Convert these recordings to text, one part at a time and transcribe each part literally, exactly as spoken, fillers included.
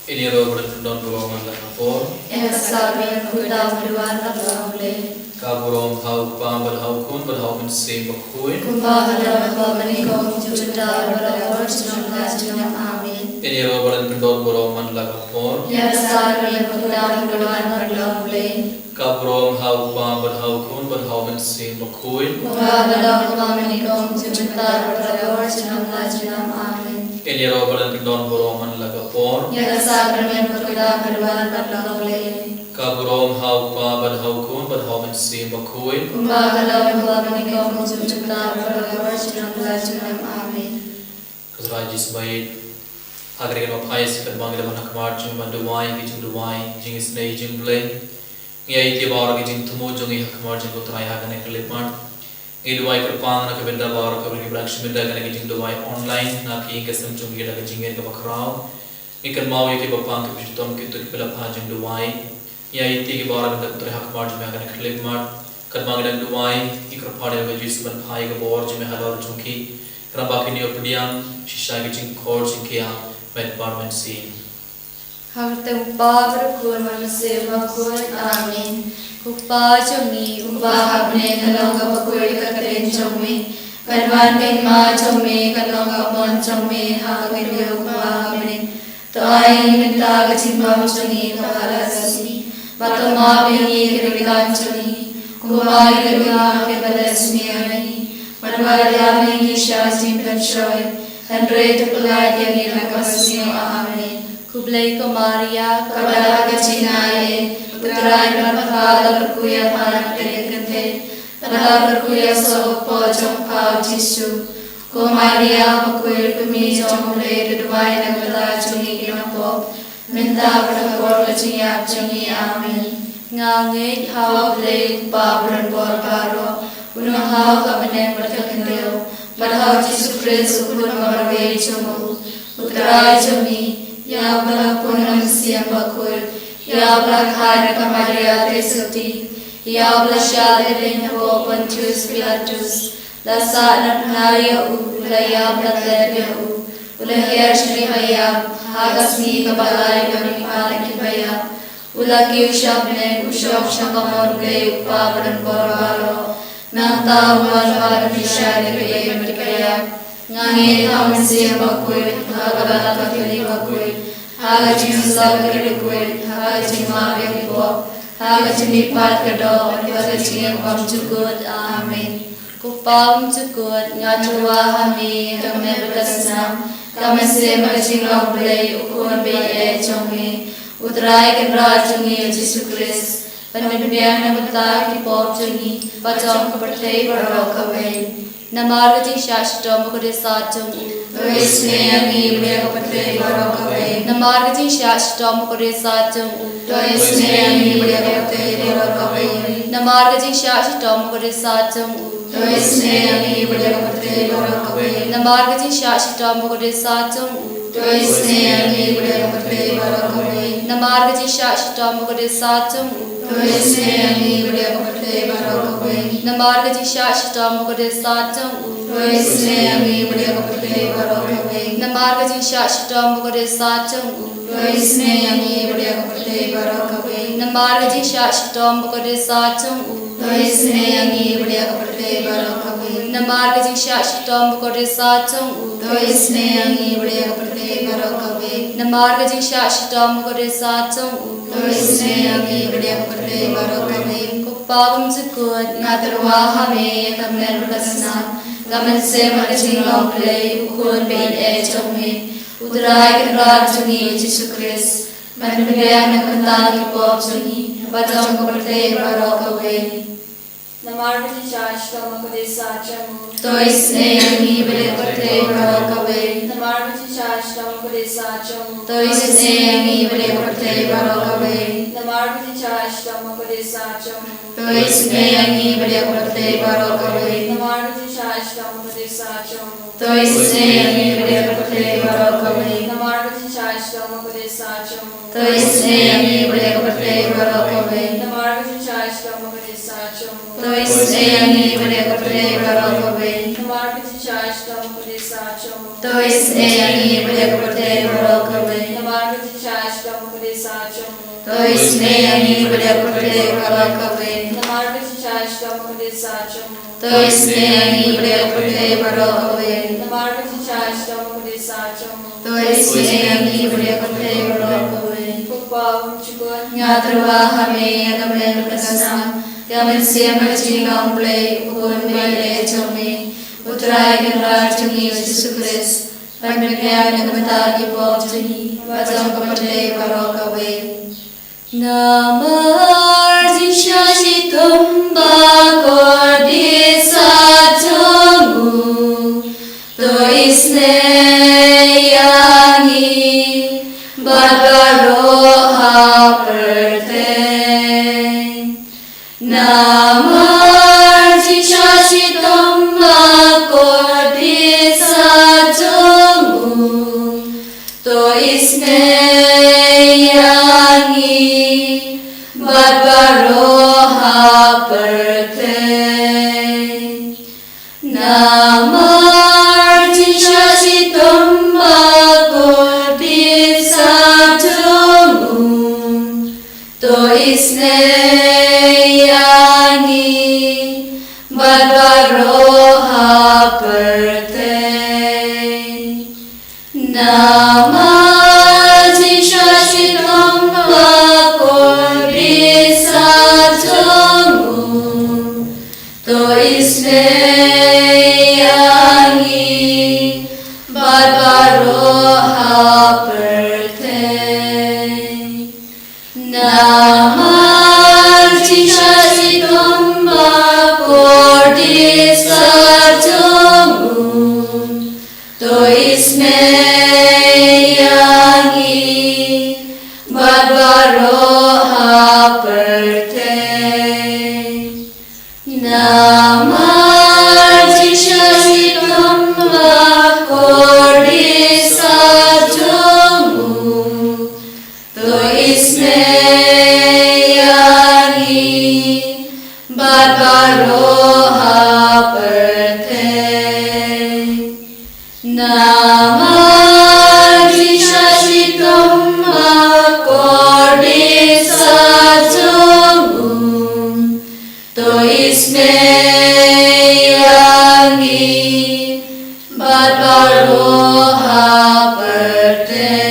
Ïa ïaroh bad pyndon baroh man la ka por. Ïa ka sah ba ïaid na ka bynta ba wan na ka bynta U Blei. Ka burom ha U Kpa bad ha U Khun bad ha U Mynsiem Bakhuid. Kumba ka long haduh mynnyngkong, junom junom, bad la ka por junom la ka junom. Amen. Ïa ïaroh bad pyndon baroh man la ka por. Ïa ka sah ba ïaid na ka bynta ba wan na ka bynta U Blei. Ka burom ha U Kpa bad ha U Khun bad ha U Mynsiem Bakhuid. Kumba ka long haduh mynnyngkong, junom junom, bad la ka por junom la ka junom. Amen. Ïa ïaroh bad pyndon baroh man la ka por. Ïa ka sah ba ïaid na ka bynta ba wan na ka bynta U Blei. Ka burom ha U Kpa bad ha U Khun bad ha U Mynsiem Bakhuid. Kumba ka long haduh mynnyngkong, junom junom, bad la ka por junom la ka junom. Amen. Ka Trai Jisu ba ïeit, ha kane ka phai sha ka bynta ka dei ban hakhmat jong me ban duwai ki jingduwai, jingisynei jong U Blei. Ngi aiti baroh ki jingthmu jong ngi hakhmat jong U Trai ha kane ka khyllipmat. Ngi duwai kyrpang na ka bynta baroh ki briew kiba dang sngewbha da kane ka jingduwai online, na ki ïing ki sem jong ki da ka jingngeit kaba khraw. Ngi kynmaw ïa kiba pang, kiba shitom, kito kiba la phai jingduwai. Ngi aiti ki baroh na ka bynta U Trai hakhmat jong me ha kane ka khyllipmat. Katba ngi dang duwai, ngi kyrpad ïa ka Jisu ban phai ka bor jong me halor jong ki. Khnang ba kin ïoh pdiang shisha ki jingkhot jong ki ha met bad mynsiem. Ha ka kyrteng U Kpa bad U Khun bad U Mynsiem Bakhuid. Amen. Ko Kpa jong ngi uba ha bneng, kan long kaba khuid ka kyrteng jong me. Kan wan ka hima jong me, kan long ka mon jong me ha ka khyndew kumba ha bneng. To ai ngi mynta ka jingbam jong ngi kaba ha la ka sngi. Bad to map ïa ngi ki ryngkang jong ngi, kumba ngi map ïa kiba leh sniew ïa ngi. Bad wat ïa ngi sha jingpynshoi, hynrei to pyllait ïa ngi na kaba sniew. Amen. Khublei ko Maria, kaba la ka jingaiei, U Trai u don bad pha, to la kyrkhu ïa pha na ki kynthei, bad la kyrkhu ïa u soh bapoh jong pha U Jisu. Ko Maria bakhuid, ko Kmie jong U Blei, to duwai na ka bynta jong ngi ki nongpop, mynta bad ha ka por ka jingïap jong ngi. Amen. Nga ngeit ha U Blei U Kpa badonbor baroh, u nonghaw ka bneng bad ka khyndew, bad ha U Jisu Khrist U Khun ba marwei jong u, U Trai jong ngi, ïa uba la pun ha U Mynsiem Bakhuid, ïa uba la kha na ka Maria Theisotti, ïa uba la shah lehbeiñ hapoh Pontius Pilatus, la sahnarphna ïa u, u la ïap, la tep ïa u, u la hiar sha ki baïap, ha ka sngi kaba lai u la mihpat na ki baïap, u la kiew sha bneng, u shong sha kamon U Blei U Kpa badonbor baroh. Nangta un wan ban pynshai ïa kiba ïeit bad kiba ïap. Nga ngeit ha U Mynsiem Bakhuid, ha ka Balang Katholik bakhuid, ha ka jingïasyllok ki riewkhuid, ha ka jingmap ïa ki pop, ha ka jingmihpat ka doh, bad ha ka jingim bymjukut. Amen. Ko Kpa bymjukut, nga tyrwa ha me ïa ka met bad ka snam, ka mynsiem bad ka jinglong Blei U Khun baieit jong me, U Trai Kynrad jong ngi U Jisu Khrist, ban pynbiang na ka bynta ki pop jong ngi bad jong ka pyrthei baroh kawei. Namar ka jingshah shitom bad ka riewsat jong u, to isynei ïa ngi bad ïa ka pyrthei baroh kawei. Namar ka jingshah shitom bad ka riewsat jong u, to isynei ïa ngi bad ïa ka pyrthei baroh kawei. Namar ka jingshah shitom bad ka riewsat jong u, to isynei ïa ngi bad ïa ka pyrthei baroh kawei. Namar ka jingshah shitom bad ka riewsat jong u, to isynei ïa ngi bad ïa ka pyrthei baroh kawei. Namar ka jingshah shitom bad ka riewsat jong u, to isynei ïa ngi bad ïa ka pyrthei baroh kawei. Namar ka jingshah shitom bad ka riewsat jong u, to isynei ïa ngi bad ïa ka pyrthei baroh kawei. Namar ka jingshah shitom bad ka riewsat jong u, to isynei ïa ngi bad ïa ka pyrthei baroh kawei. Namar ka jingshah shitom bad ka riewsat jong u, to isynei ïa ngi bad ïa ka pyrthei baroh kawei. Namar ka jingshah shitom bad ka riewsat jong u, to isynei ïa ngi bad ïa ka pyrthei baroh kawei. Namar ka jingshah shitom bad ka riewsat jong u, to isynei ïa ngi bad ïa ka pyrthei baroh kawei. Ko Kpa bymjukut, nga tyrwa ha me ïa ka met bad ka snam, ka mynsiem bad ka jinglong Blei U Khun baieit jong me, U Trai Kynrad jong ngi U Jisu Khrist, ban pynbiang na ka bynta ki pop jong ngi bad jong ka pyrthei baroh kawei. Namar ka jingshah shitom bad ka riewsat jong u, to isynei ïa ngi bad ïa ka pyrthei baroh kawei. Namar ka jingshah shitom bad ka riewsat jong u, to isynei ïa ngi bad ïa ka pyrthei baroh kawei. Namar ka jingshah shitom bad ka riewsat jong u, to isynei ïa ngi bad ïa ka pyrthei baroh kawei. Namar ka jingshah shitom bad ka riewsat jong u, to isynei ïa ngi bad ïa ka pyrthei baroh kawei. Namar ka jingshah shitom bad ka riewsat jong u, to isynei ïa ngi bad ïa ka pyrthei baroh kawei. Namar ka jingshah shitom bad ka riewsat jong u, to isynei ïa ngi bad ïa ka pyrthei baroh kawei. Namar ka jingshah shitom bad ka riewsat jong u, To isynei ïa ngi bad ïa ka pyrthei baroh kawei. Namar ka jingshah shitom ka dei sah jong u. To isynei ïa ngi bad ïa ka pyrthei baroh kawei. Namar ka jingshah shitom ka dei sah jong u. To isynei ïa ngi bad ïa ka pyrthei baroh kawei. Namar ka jingshah shitom ka dei sah jong u. To isynei ïa ngi bad ïa ka pyrthei baroh kawei. Ko Pa uba jukut. Nga tyrwa ha me ïa ka met bad ka snam, ïa ka mynsiem bad ka jinglong Blei, U Khun ba ïeit jong me, U Trai Kynrad jong ngi U Jisu Khrist, ban pynbiang na ka bynta ki pop jong ngi bad jong ka pyrthei baroh kawei. Namar jingshah shitom ba kordit sah jong u, to isynei ïa ngi bad baroh ha pyrthei. Namar jingshah shitom ba kordit sah jong u, to isynei ïa ngi bad baroh ha pyrthei. Namar jingshah shitom ba kordit sah jong u, to isynei ïa ngi bad baroh ha pyrthei. Namar jingshah shitom ba kordit sah jong u, to isynei ïa ngi bad baroh ha pyrthei. Namar jingshah shitom ba kordit sah jong u, to isynei ïa ngi bad baroh ha pyrthei. Namar jingshah shitom ba kordit sah jong u, to isynei ïa ngi bad baroh ha pyrthei. Namar jingshah shitom ba kordit sah jong u, to isynei ïa ngi bad baroh ha pyrthei.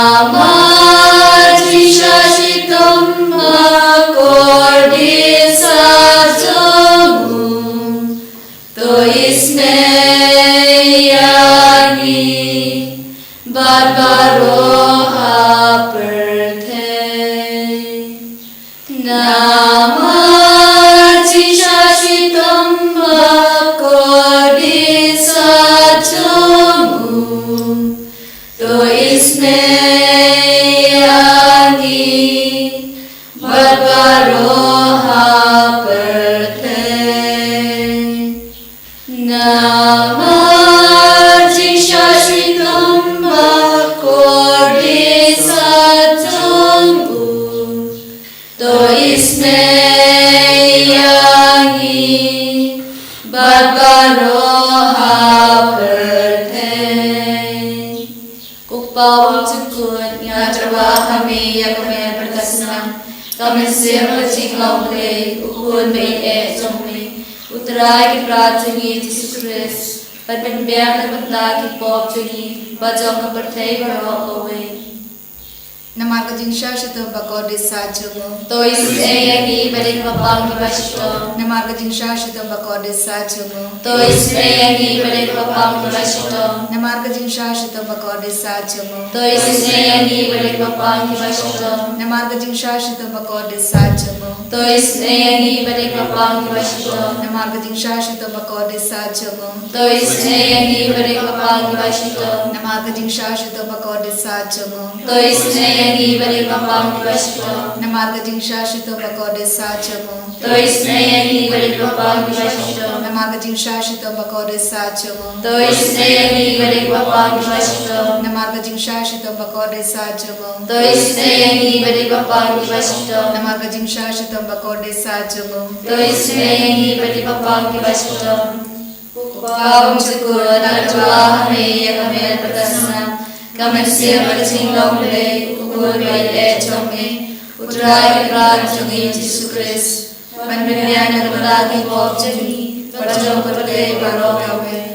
Namar jingshah shitom ba kordit sah jong u, to isynei ïa ngi bad baroh ha pyrthei. Namar jingshah shitom ba kordit sah jong u, to isynei ïa ngi bad baroh ha pyrthei. Namar jingshah shitom ba kordit sah jong u, to isynei ïa ngi bad baroh ha pyrthei. Ko Pa uba jukut, nga tyrwa ha me ïa ka met bad ka snam, ka mynsiem bad ka jinglong Blei, U Khun ba ïeit jong me, U Trai Kynrad jong ngi Jisu Khrist, ban pynbiang na ka bynta ki pop jong ngi bad jong ka pyrthei baroh kawei. Namar ka jingshah shitom ba kordit sah jong u, to isynei ïa ngi bad ïa ki paidbah kiba shitom. Namar ka jingshah shitom ba kordit sah jong u, to isynei ïa ngi bad ïa ki paidbah kiba shitom. Namar ka jingshah shitom ba kordit sah jong u, to isynei ïa ngi bad ïa ki paidbah kiba shitom. Namar ka jingshah shitom ba kordit sah jong u, to isynei ïa ngi bad ïa ki paidbah kiba shitom. Namar ka jingshah shitom ba kordit sah jong u, to isynei ïa ngi bad ïa ki paidbah kiba shitom. Namar ka jingshah shitom ba kordit sah jong u, to isynei ïa ngi bad ïa ki paidbah kiba shitom. Namar ka jingshah shitom ba kordit sah jong u, to isynei ïa ngi bad ïa ki paidbah kiba shitom. Namar ka jingshah shitom ba kordit sah jong u, to isynei ïa ngi bad ïa ki paidbah kiba shitom. Namar ka jingshah shitom ba kordit sah jong u, to isynei ïa ngi bad ïa ki paidbah kiba shitom. Namar ka jingshah shitom ba kordit sah jong u, to isynei ïa ngi bad ïa ki paidbah kiba shitom. Ko Kpa jong ka jingkhuid, la duwai ha me ïa ka met bad ka snam, ka mynsiem bad ka jinglong Blei, u khuid bad ïeit jong me, u Trai u Kpa jong ngi Jisu Khrist, ban pynbiang ïa ka bynta ki pop jong ngi bad jong ka pyrthei baroh kawei.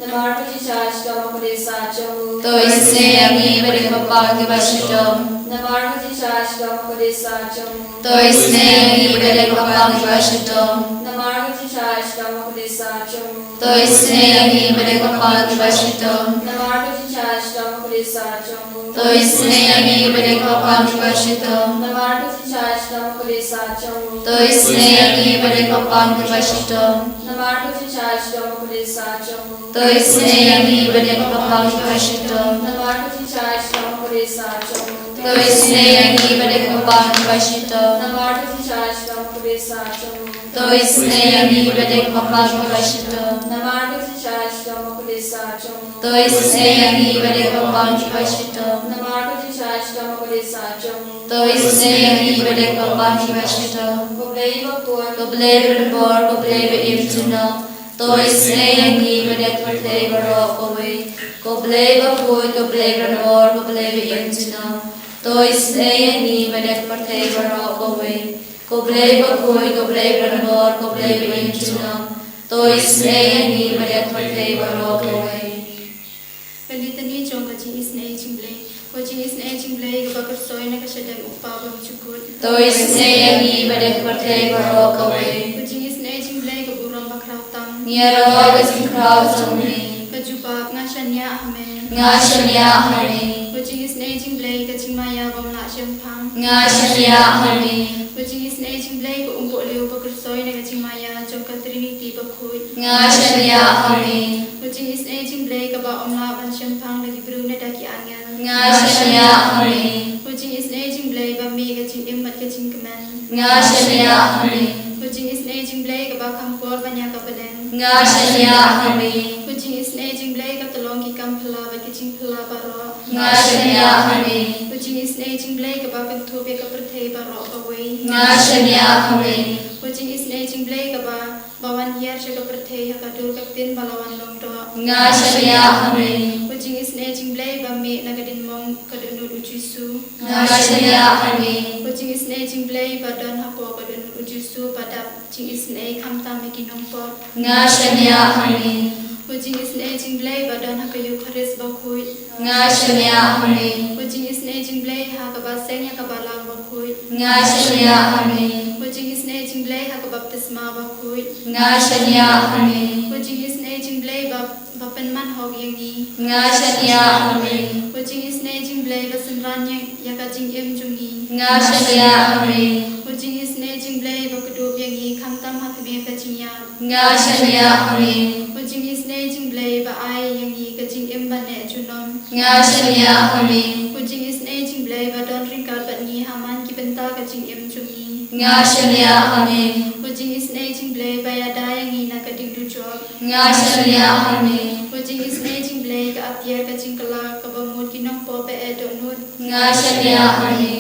Namar ka jingshai shitom u khuid u khuid jong u. To isynei ïa ngi bad ïa ka kyrpang kaba shitom. Namar ka jingshai shitom u khuid u khuid jong u. To isynei ïa ngi bad ïa ka kyrpang kaba shitom. Namar ka jingshai shitom u khuid u khuid jong u. To isynei ïa ngi bad ïa ka kyrpang kaba shitom. Namar ka jingshai shitom u khuid u khuid jong u. To isynei ïa ngi bad ïa ka kyrpang kaba shitom. Namar ka jingshai shitom u khuid u khuid jong u. To isynei ïa ngi bad ïa ka kyrpang kaba shitom. Namar ka jingshai shitom u khuid u khuid jong u. To isynei ïa ngi bad ïa ka kyrpang kaba shitom. Namar ka jingshai shitom u khuid u khuid jong u. To isynei ïa ngi bad ïa ka kyrpang kaba shitom. Namar ka jingshai shitom u khuid u khuid jong u. To isynei ïa ngi bad ïa ka kyrpang kaba shitom. Namar ka jingshai shitom u khuid u khuid jong u. To isynei ïa ngi bad ïa ka kyrpang kaba shitom. Namar ka jingshai shitom u khuid u khuid jong u. To isynei ïa ngi bad ïa ka kyrpang kaba shitom. Ko Blei bakhuid, ko Blei ba donbor, ko Blei ba im junom. To isynei ïa ngi bad ïa ka pyrthei baroh kawei. Ko Blei bakhuid, ko Blei ba donbor, ko Blei ba im junom. To isynei ïa ngi bad ïa ka pyrthei baroh kawei. Ko Blei bakhuid, ko Blei ba donbor, ko Blei ba im junom. To isynei ïa ngi bad ïa ka pyrthei baroh kawei. Ka Litani jong ka jingisynei jong u Blei. Ko jingisynei jong u Blei kaba kyrsoi na ka shadem u Kpa bymjukut. To isynei ïa ngi bad ïa ka pyrthei baroh kawei. Ko jingisynei jong u Blei ka burom bakhraw tam. Ngi ïaroh ïa ka jingkhraw jong me. Ka jubab, nga shaniah ha me. Nga shaniah ha me. Ko jingisynei jong u Blei ka jingmaïa bym lah shemphang. Nga shaniah ha me. Ko jingisynei jong u Blei ka umpohliew ba kyrsoi na ka jingmaïa jong ka Trinity bakhuid. Nga shaniah ha me. Ko jingisynei jong u Blei kaba ym lah ban shemphang da ki briew ne da ki angel. Nga shaniah ha me. Ko jingisynei jong u Blei ba mih ka jingim bad ka jingkmen. Nga shaniah ha me. Ko jingisynei jong u Blei kaba kham kor ban ïa ka bneng. Nga shaniah ha me. Ko jingisynei jong u Blei ka tyllong ki kam phylla bad ki jingphylla baroh. Nga shaniah ha me. Ko jingisynei jong u Blei kaba kynthup ïa ka pyrthei baroh kawei. Nga shaniah ha me. Ko jingisynei jong u Blei kaba ba wan hiar sha ka pyrthei ha ka dur ka ktien ba la wan long doh. Nga shaniah ha me. Ko jingisynei jong u Blei ba mih na ka diengmong ka dohnud u Jisu. Nga shaniah ha me. Ko jingisynei jong u Blei ba don hapoh ka dohnud u Jisu ba dap jingisynei khamtam ïa ki nongpop. Nga shaniah ha me. Ko jingisynei jong u Blei ba don ha ka Eukharist bakhuid. Nga shaniah ha me. Ko jingisynei jong u Blei ha kaba seng ïa ka balang bakhuid. Nga shaniah ha me. Ko jingisynei jong u Blei ha ka baptisma bakhuid. Nga shaniah ha me. Ko jingisynei jong u Blei ba, ba pynman hok ïa ngi. Nga shaniah ha me. Ko jingisynei jong u Blei ba synran ïa, ïa ka jingim jong ngi. Nga shaniah ha me. Ko jingisynei jong u Blei ba kdup ïa ngi khamtam ha khmih ka jingïap. Nga shaniah ha me. Ko jingisynei jong u Blei ba ai ïa ngi ka jingim ba neh junom. Nga shaniah ha me. Ko jingisynei jong u Blei ba don ryngkat bad ngi ha man ki bynta ka jingim jong ngi. Nga shaniah ha me. Ko jingisynei jong u Blei ba ïada ïa ngi na ka dingdujok. Nga shaniah ha me. Ko jingisynei jong u Blei ka atiar ka jingkylla kaba mut ki nongpop ba eh dohnud. Nga shaniah ha me.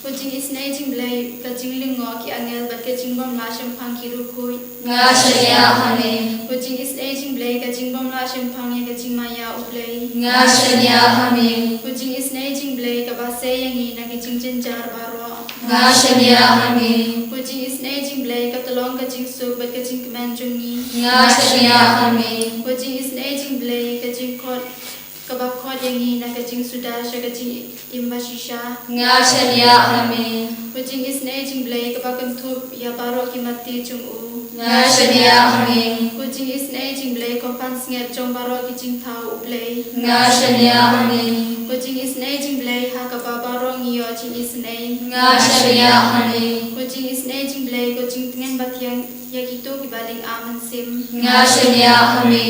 Ko jingisynei jong u Blei ka jinglyngngoh ki angel bad ka jingbymlah shemphang ki riewkhuid. Nga shaniah ha me. Ko jingisynei jong u Blei ka jingbymlah shemphang ïa ka jingmaïa u Blei. Nga shaniah ha me. Ko jingisynei jong u Blei kaba sei ïa ngi na ki jingjynjar baroh. Nga shaniah ha me. Ko jingisynei jong u Blei ka tyllong ka jingsuk bad ka jingkmen jong ngi. Nga shaniah ha me. Ko jingisynei jong u Blei ka jingkhot kaba khot ïa ngi na ka jingsuda sha ka jingim bashisha. Nga shaniah ha me. Ko jingisynei jong u Blei kaba kynthup ïa baroh ki matti jong u. Nga shaniah ha me. Ko jingisynei jong u Blei kaba pansngiat jong baroh ki jingthaw u Blei. Nga shaniah ha me. Ko jingisynei jong u Blei ha kaba baroh ngi ïoh jingisynei. Nga shaniah ha me. Ko jingisynei jong u Blei ko jingtngen bathiang ïa kito kiba lyngba mynsiem. Nga shaniah ha me.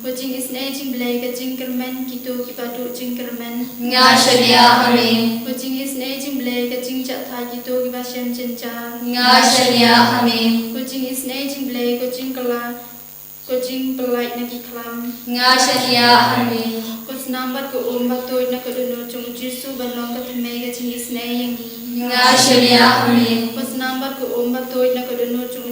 Ko jingisynei jong u Blei ka jingkyrmen kito kiba duh jingkyrmen. Nga shaniah ha me. Ko jingisynei jong u Blei ka jingjahthait kito kiba shem jynjar. Nga shaniah ha me. Ko jingisynei jong u Blei ko jingkylla, ko jingpyllait na ki khlam. Nga shaniah ha me. Ko snam bad ko um ba tuid na ka dohnud jong u Jisu ban long ka thymmei ka jingisynei ïa ngi. Nga shaniah ha me. Ko snam bad ko um ba tuid na ka dohnud jong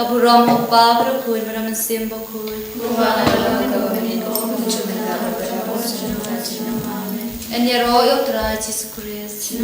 Ka burom u Kpa bad u Khun bad u Mynsiem Bakhuid. Yn ïaroh ïa u Trai Jisu Khrist.